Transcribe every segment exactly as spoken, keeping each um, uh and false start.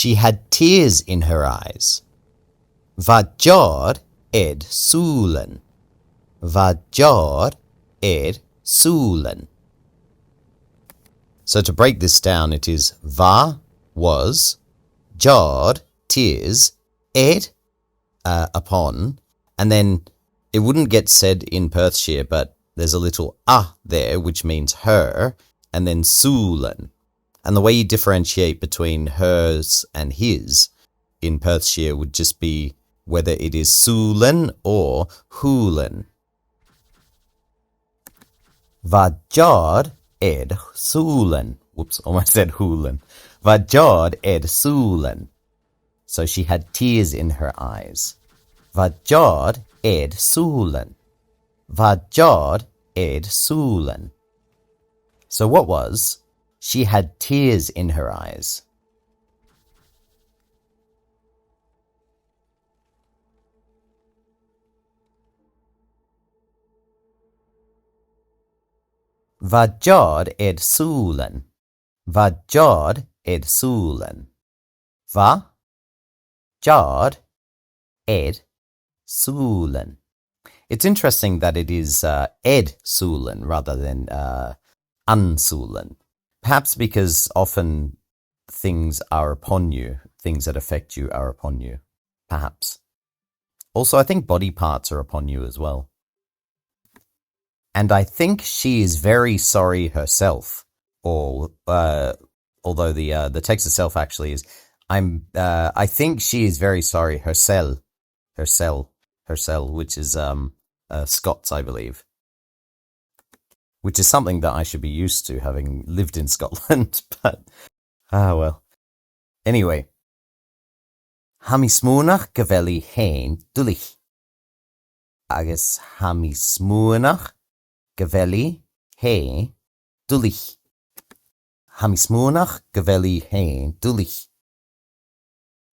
She had tears in her eyes. Bha deòir air sùilean. Bha deòir air sùilean. So to break this down, it is bha, was, deòir, tears, air, uh, upon, and then it wouldn't get said in Perthshire, but there's a little a there, which means her, and then sùilean. And the way you differentiate between hers and his in Perthshire would just be whether it is sùilean or shùilean. Bha deòir air sùilean. Whoops, almost said shùilean. Bha deòir air sùilean. So she had tears in her eyes. Bha deòir air sùilean. Bha deòir air sùilean. So what was, she had tears in her eyes? Bha deòir air sùilean. Bha deòir air sùilean. Bha deòir air sùilean. It's interesting that it is, uh, air sùilean rather than, uh, an sùilean. Perhaps because often things are upon you, things that affect you are upon you. Perhaps. Also, I think body parts are upon you as well. And I think she is very sorry herself. Or, uh, although the, uh, the text itself actually is, I'm, uh, I think she is very sorry herself. Herself. Herself, which is, um, uh, Scots, I believe. Which is something that I should be used to, having lived in Scotland, but, ah, well. Anyway. Tha mi a' smaoineachadh gu bheil i fhèin duilich. Agus tha mi a' smaoineachadh gu bheil i fhèin duilich. Tha mi a' smaoineachadh gu bheil i fhèin duilich.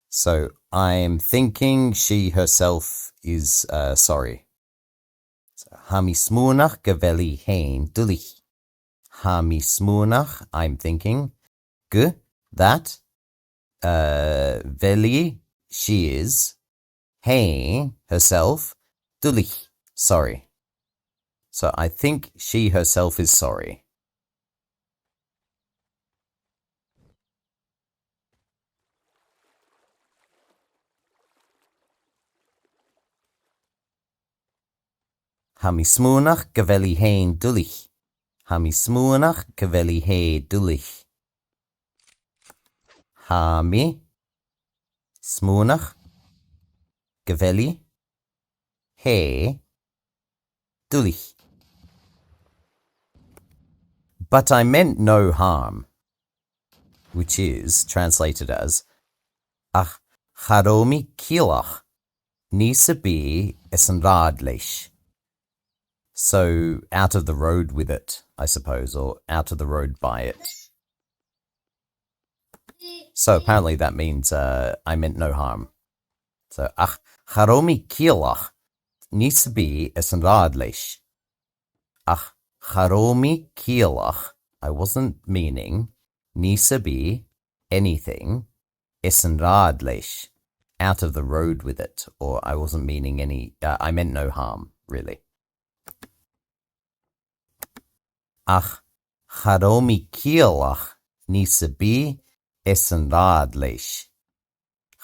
So, I'm thinking she herself is, uh, sorry. So, tha mi a' smaoineachadh gu bheil i fhèin duilich. Tha mi a' smaoineachadh, I'm thinking, gu, that, uh, bheil i, she is, fhèin, herself, duilich, sorry. So I think she herself is sorry. Tha mi a' smaoineachadh gu bheil i fhèin duilich. Tha mi a' smaoineachadh gu bheil i fhèin duilich. Tha mi a' smaoineachadh gu bheil i fhèin duilich. But I meant no harm, which is translated as, ach cha robh mi ciallach nì sam bith as an rathad leis. So, out of the road with it, I suppose, or out of the road by it. So apparently that means, uh, I meant no harm. So, ach cha robh mi ciallach nì sam bith as an rathad leis. Ach cha robh mi ciallach, I wasn't meaning, nì sam bith, anything, as an rathad leis, out of the road with it, or I wasn't meaning any, uh, I meant no harm, really. Ach cha robh mi ciallach nì sam bith as an rathad leis.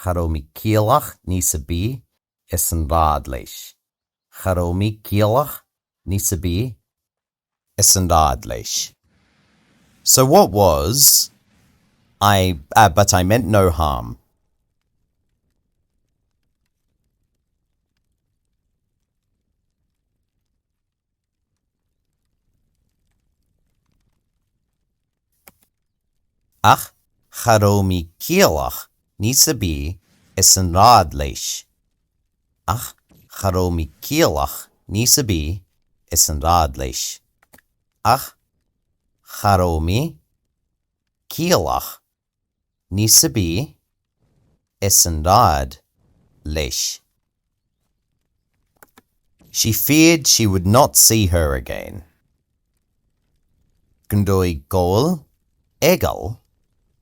Cha robh mi ciallach nì sam bith as an rathad leis. Cha robh mi ciallach nì sam bith as an rathad leis. So what was, I, uh, but I meant no harm. Ach cha robh mi ciallach nì sam bith as an rathad leis. Ach cha robh mi ciallach nì sam bith as an rathad leis. Ach cha robh mi ciallach nì sam bith as an rathad leis. She feared she would not see her again. Gun robh i ag ùrachadh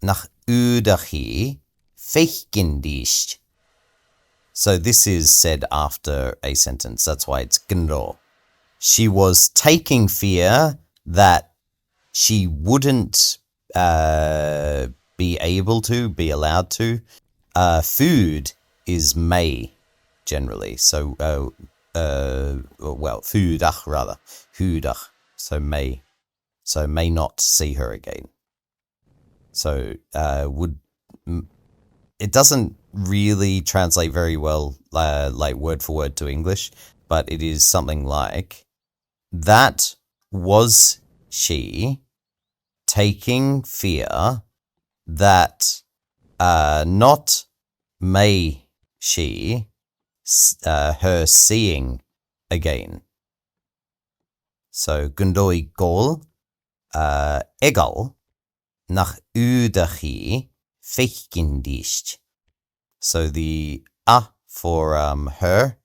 nach ùrachadh i faicinn dìst. So this is said after a sentence. That's why it's gun robh. She was taking fear that she wouldn't, uh, be able to, be allowed to. Uh, faod is may, generally. So, uh, uh, well, faodadh, rather. Faodadh. So may. So may not see her again. So, uh, would, m- it doesn't really translate very well, uh, like, word for word to English, but it is something like, that was she taking fear that, uh, not may she, s- uh, her seeing again. So, gun robh i ag òl, uh, eagal nach fhaodadh i faicinn dìst. So the a for, um, her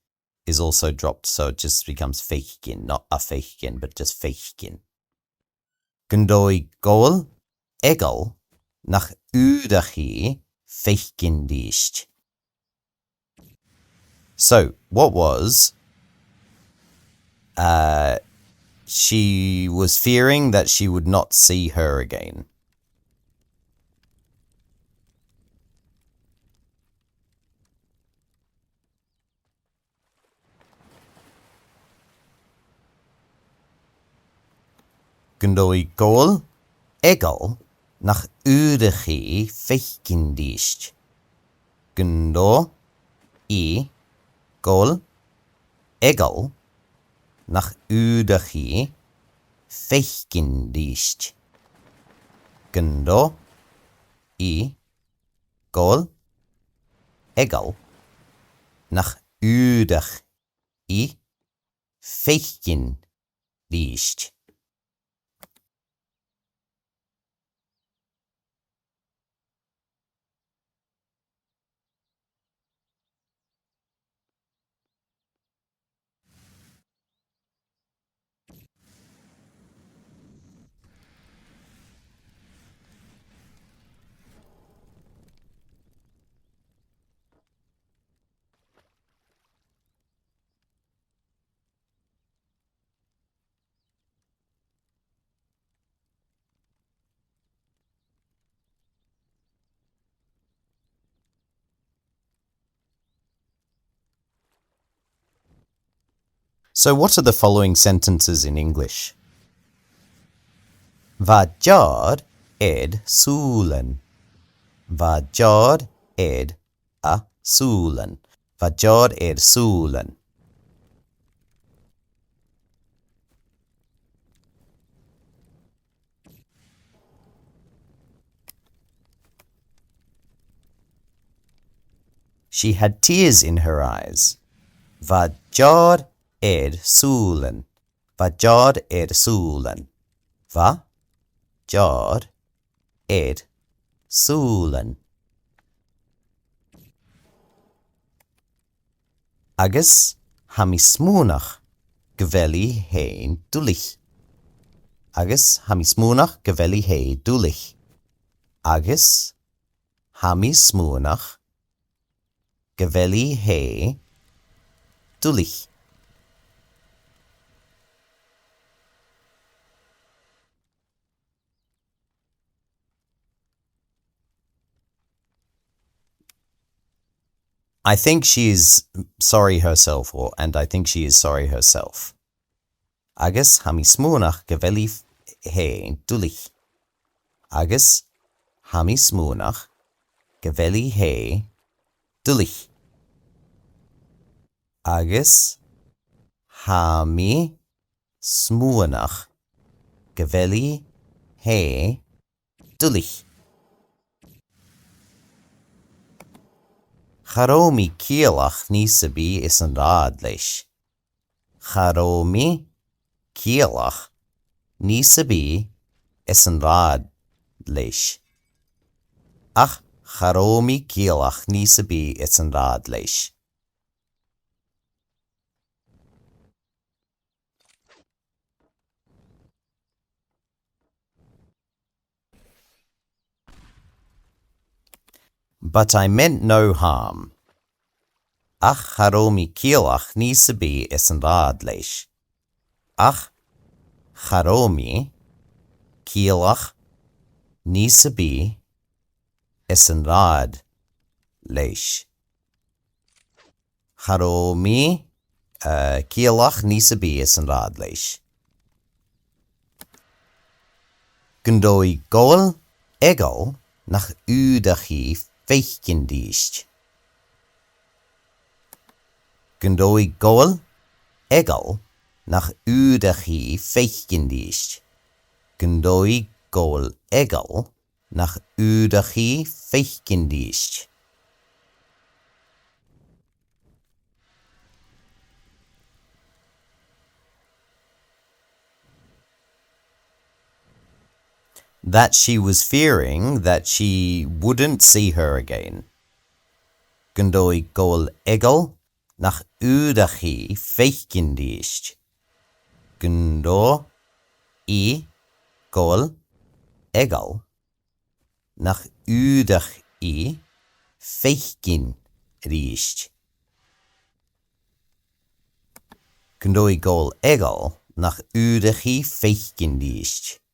is also dropped, so it just becomes faicinn, not a faicinn, but just faicinn. Gun robh i ag òl eagal nach fhaodadh i faicinn dìst. So, what was, uh, she was fearing that she would not see her again. Gun robh i ag òl eagal nach fhaodadh i faicinn dìst. Gun robh i ag òl eagal nach fhaodadh i faicinn dìst. Gun robh i ag òl eagal nach fhaodadh i faicinn dìst. So what are the following sentences in English? Bha deòir air sùilean. Bha deòir air a sùilean. Bha deòir air sùilean. She had tears in her eyes. Bha deòir air sùilean. Bha deòir air sùilean. Bha deòir air sùilean. Agus tha mi a' smaoineachadh gu bheil i fhèin duilich. Agus tha mi a' smaoineachadh gu bheil i fhèin duilich. Agus tha mi a' smaoineachadh gu bheil i fhèin duilich. I think she is sorry herself, or, and I think she is sorry herself. Agus tha mi a' smaoineachadh gu bheil i fhèin duilich. Agus tha mi a' smaoineachadh gu bheil i fhèin duilich. Agus tha mi a' smaoineachadh gu bheil i fhèin duilich. Cha robh mi ciallach nì sam bith is an rathad leis. Cha robh mi ciallach nì sam bith is an rathad leis. Ach cha robh mi ciallach nì sam bith is an rathad leis. But I meant no harm. Ach cha robh mi ciallach nì sam bith as an rathad leis. Ach cha robh mi ciallach nì sam bith as an rathad leis. Cha robh mi, eh, ciallach nì sam bith as an rathad leis. Gun robh i ag òl eagal nach fhuair i faicinn a-rithist. Gun robh i ag òl eagal nach fhuair i faicinn a-rithist. Gun robh i ag òl eagal nach fhuair i faicinn a-rithist. That she was fearing that she wouldn't see her again. Gun robh i ag òl eagal nach fhuair i faicinn a-rithist. Gun robh i ag òl eagal nach fhuair i faicinn a-rithist. Gun robh i ag òl eagal nach fhuair i faicinn a-rithist.